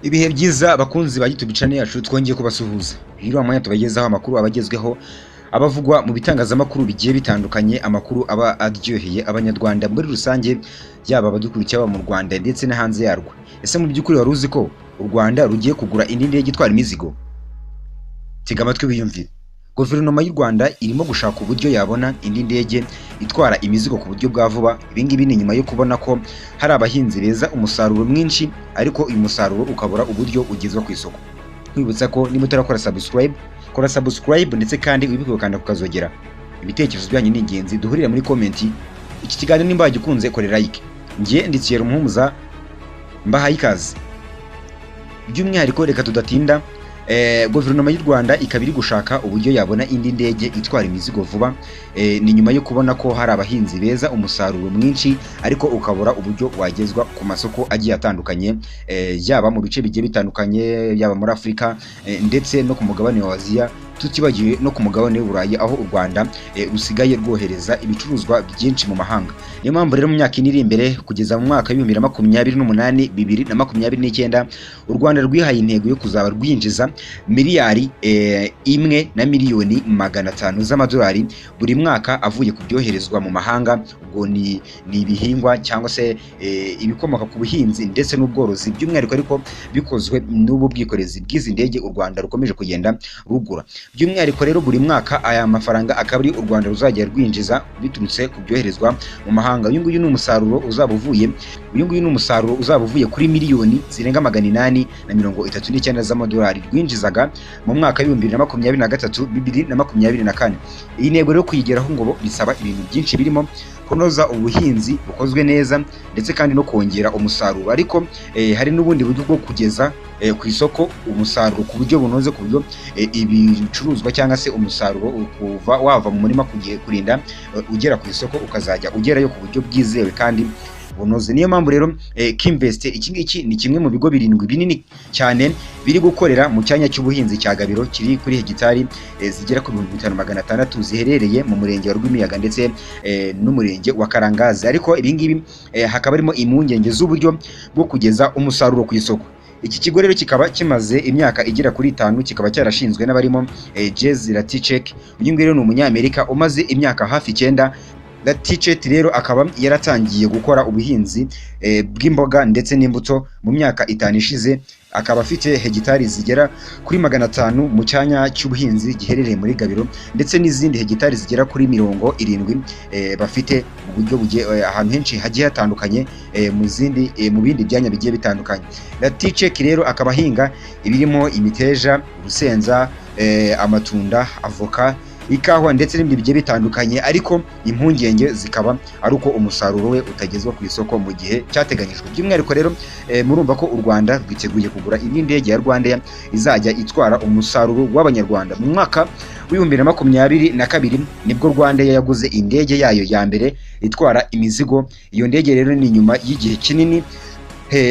Ibihe byiza bakunzi ba YouTube channel yacu, twongeye kubasuhuza. Uyu ni wa mwanya tubagezaho amakuru abagezweho, abavugwa mu bitangazamakuru bigiye bitandukanye, amakuru aba aryoheye Abanyarwanda muri rusange, yaba abadukurikiye baba mu Rwanda ndetse no hanze yarwo. Ese mu by'ukuri wari uzi ko u Rwanda rugiye kugura indi ndege itwara imizigo? Tega amatwi wiyumvire. Guverinoma y'u Rwanda irimo gushaka uburyo yabona indi ndege itwara imizigo ku buryo bwa vuba. Ibi ngibi ni nyuma yo kubona ko hari abahinzi beza umusaruro mwinshi, ariko uyu musaruro ukabura uburyo ugezwa ku isoko. Nkwibutsa ko niba utarakora subscribe, kora subscribe, ndetse kandi wibuke gukanda kukazogera. Ibitekerezo byanyu ni ingenzi, duhurire muri comment. Iki kiganiro nimba wagikunze, kore like. Njye ndi Thierry Muhumuza, mbahaye ikaze. By'umwihariko reka tudatinda, guverinoma y'u Rwanda ikaba iri gushaka uburyo yabona indi ndege itwara imizigo vuba. Ni nyuma yo kubona ko hari abahinzi beza umusaruro mwinshi, ariko ukabura uburyo wagezwa ku masoko agiye atandukanye, yaba mu bice bigiye bitandukanye, yaba muri Afurika, ndetse no ku mugabane wa Aziya, tutibagiwe no ku mugabane w'Uburayi, aho u Rwanda rusigaye rwohereza ibicuruzwa byinshi mu mahanga. Niyo mpamvu rero mu myaka 4 iri imbere, kugeza mu mwaka wa 2028, 2029, u Rwanda rwihaye intego yo kuzaba rwinjiza miliyari 1 na miliyoni 500 z'amadolari buri mwaka avuye ku byoherezwa mu mahanga. Ubwo ni ibihingwa cyangwa se ibikomoka ku buhinzi ndetse n'ubworozi, by'umwihariko ariko bikozwe n'ubu bwikorezi bw'izi ndege u Rwanda rukomeje kugenda rugura. By'umwihariko rero buri mwaka aya mafaranga akaba ari u Rwanda ruzajya rwinjiza biturutse ku byoherezwa mu mahanga. Uyu nguyu ni umusaruro uzaba uvuye kuri miliyoni zirenga 839 z'amadolari rwinjizaga mu mwaka wa 2023, 2024. Iyi ntego rero kuyigeraho ngo bisaba ibintu byinshi, birimo kunoza ubuhinzi bukozwe neza ndetse kandi no kongera umusaruro, ariko hari n'ubundi buryo bwo kugeza ku isoko umusaruro ku buryo bunoze, ku buryo ibicuruzwa cyangwa se umusaruro kuva wava mu murima kugiye kurinda ugera ku isoko, ukazajya ugerayo ku buryo bwizewe kandi bunoze. Niyo mpamvu rero Kinvest, iki ngiki ni kimwe mu bigo birindwi binini cyane biri gukorera mu cyanya cy'ubuhinzi cya Gabiro, kiri kuri hegitari zigera ku 5600, ziherereye mu murenge wa Rwimiyaga ndetse n'umurenge wa Karangazi. Ariko ibi ngibi hakaba harimo impungenge z'uburyo bwo kugeza umusaruro ku isoko. Iki kigo rero kikaba kimaze imyaka igera kuri 5, kikaba cyarashinzwe n'abarimo Jez Latichek. Uyu nguyu rero ni Umunyamerika umaze imyaka hafi 9. Latichek rero akaba yaratangiye gukora ubuhinzi bw'imboga ndetse n'imbuto mu myaka 5 ishize, akaba afite hegitari zigera kuri 500 mu cyanya cy'ubuhinzi giherereye muri Gabiro, ndetse n'izindi hegitari zigera kuri 70 bafite mu buryo bugiye ahantu henshi hagiye hatandukanye, mu zindi mu bindi byanya bigiye bitandukanye. Latichek rero akaba ahinga ibirimo imiteja, urusenza, amatunda, avoka, ikawa ndetse n'ibindi bigiye bitandukanye, ariko impungenge zikaba ari uko umusaruro we utagezwa ku isoko mu gihe cyateganyijwe. By'umwihariko rero murumva ko u Rwanda rwiteguye kugura indi ndege ya Rwandair izajya itwara umusaruro w'Abanyarwanda. Mu mwaka wa 2022 nibwo Rwandair yaguze indege yayo ya mbere itwara imizigo. Iyo ndege rero ni nyuma y'igihe kinini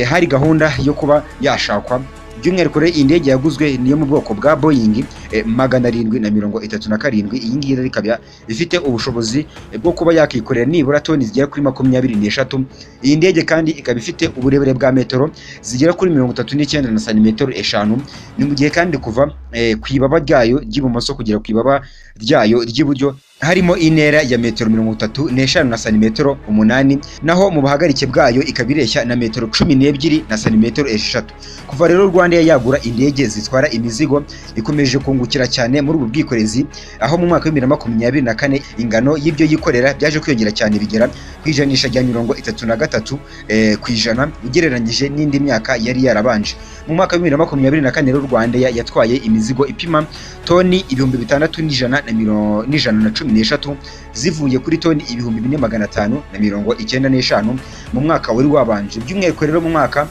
hari gahunda yo kuba yashakwa. By'umwihariko rero iyi ndege yaguzwe niyo mu bwoko bwa Boeing 737. Iyi ngiyi rero ikaba ifite ubushobozi bwo kuba yakikorera nibura toni zigera kuri 23. Iyi ndege kandi ikaba ifite uburebure bwa metero zigera kuri 39 na santimetero 5. Ni mu gihe kandi kuva ku ibaba ryayo ry'ibumoso kugera ku ibaba ryayo ry'iburyo harimo intera ya metero 35 na santimetero 8, naho mu buhagarike bwayo ikaba ireshya na metero 12 na santimetero 6. Kuva rero Rwanda yagura indege zitwara imizigo, ikomeje kungukira cyane muri ubu bwikorezi, aho mu mwaka wa 2024 ingano y'ibyo yikorera byaje kwiyongera cyane, bigera ku ijanisha rya 33% ugereranyije n'indi myaka yari yarabanje. Mu mwaka wa 2024 rero Rwanda yatwaye imizigo ipima toni 6113, zivuye kuri toni 4595 mu mwaka wari wabanje. By'umwihariko rero mu mwaka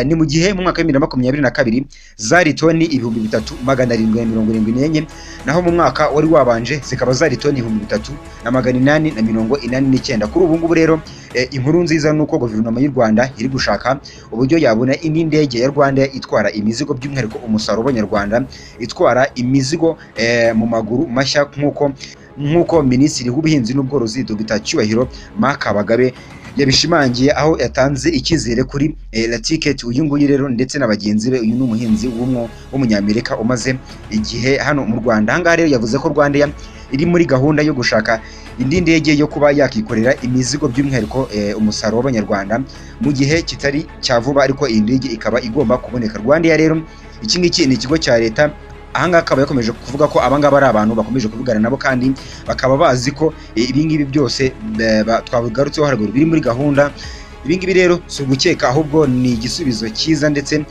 ni mu gihe mu mwaka wa 2022 zari toni 3774, naho mu mwaka wari wabanje zikaba zari toni 3889. Kuri ubu ngubu rero inkuru nziza ni uko guverinoma y'u Rwanda iri gushaka uburyo yabona indi ndege ya Rwanda itwara imizigo, by'umwihariko umusaruro w'Abanyarwanda, itwara imizigo mu maguru mashya, nk'uko Minisitiri w'Ubuhinzi n'Ubworozi Dr Cyubahiro Mark Bagabe yabishimangiye aho yatanze icyizere kuri Laticket uyu nguyu rero ndetse na bagenzi be. Uyu ni umuhinzi w'umunyamerika umaze igihe hano mu Rwanda. Ahangaha rero yavuze ko RwandAir iri muri gahunda yo gushaka indi ndege yo kuba yakikorera imizigo, by'umwihariko umusaruro w'Abanyarwanda, mu gihe kitari cya vuba, ariko iyi ndege ikaba igomba kuboneka. RwandAir rero, iki ngiki ni ikigo cya leta. Ahangaha akaba yakomeje kuvuga ko abangaba ari abantu bakomeje kuvugana nabo, kandi bakaba bazi ko ibingibi byose twabigarutseho haruguru biri muri gahunda. Ibingibi rero si ugukeka, ahubwo ni igisubizo cyiza ndetse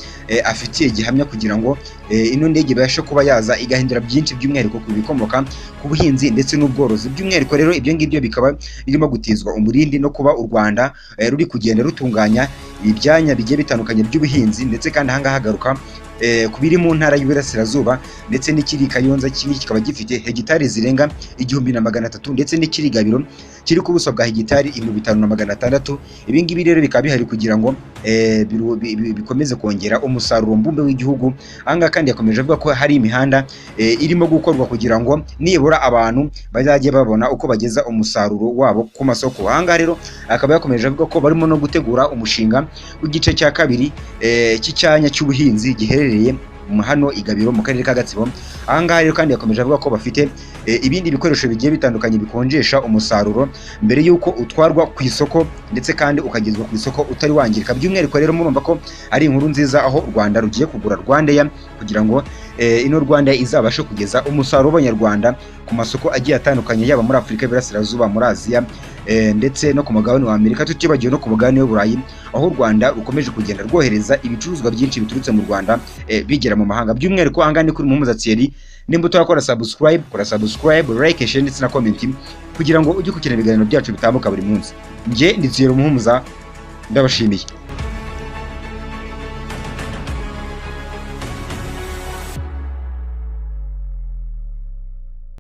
afitiye gihamya kugira ngo ino ndege ibashe kuba yaza igahindura byinshi, by'umwihariko ku bikomoka ku buhinzi ndetse n'ubworozi. By'umwihariko rero ibyo ngibyo bikaba birimo gutizwa umurindi no kuba u Rwanda ruri kugenda rutunganya ibyanya bigiye bitandukanye by'ubuhinzi. Ndetse kandi ahangaha hagaruka ku biri mu Ntara y'Iburasirazuba ndetse n'ikiri Kayonza, kimwe kikaba gifite hegitari zirenga 1300, ndetse n'ikiri Gabiro kiri ku buso bwa hegitari 5600. Ibi ngibi rero bikaba bihari kugira ngo bikomeze kongera umusaruro mbumbe w'igihugu. Ahangaha kandi yakomeje avuga ko hari imihanda irimo gukorwa kugira ngo nibura abantu bazajye babona uko bageza umusaruro wabo ku masoko. Ahangaha rero akaba yakomeje avuga ko barimo no gutegura umushinga w'igice cya kabiri cy'icyanya cy'ubuhinzi giherereye hano i Gabiro mu Karere ka Gatsibo. Ahangaha rero kandi yakomeje avuga ko bafite ibindi bikoresho bigiye bitandukanye bikonjesha umusaruro mbere y'uko utwarwa ku isoko, ndetse kandi ukagezwa ku isoko utari wangirika. By'umwihariko rero murumva ko ari inkuru nziza aho u Rwanda rugiye kugura RwandAir kugira ngo ino RwandAir izabashe kugeza umusaruro w'Abanyarwanda ku masoko agiye atandukanye, yaba muri Afurika y'Iburasirazuba, muri Aziya, ndetse no ku mugabane wa Amerika, tutibagiwe no ku mugabane w'Uburayi, aho u Rwanda rukomeje kugenda rwohereza ibicuruzwa byinshi biturutse mu Rwanda bigera mu mahanga. By'umwihariko ahangaha ni kuri Muhumuza Thierry. Nimba utarakora subscribe, kora subscribe, like, share ndetse na comment kugira ngo ujye ukurikirana ibiganiro byacu bitambuka buri munsi. Njye ndi Thierry Muhumuza, ndabashimiye.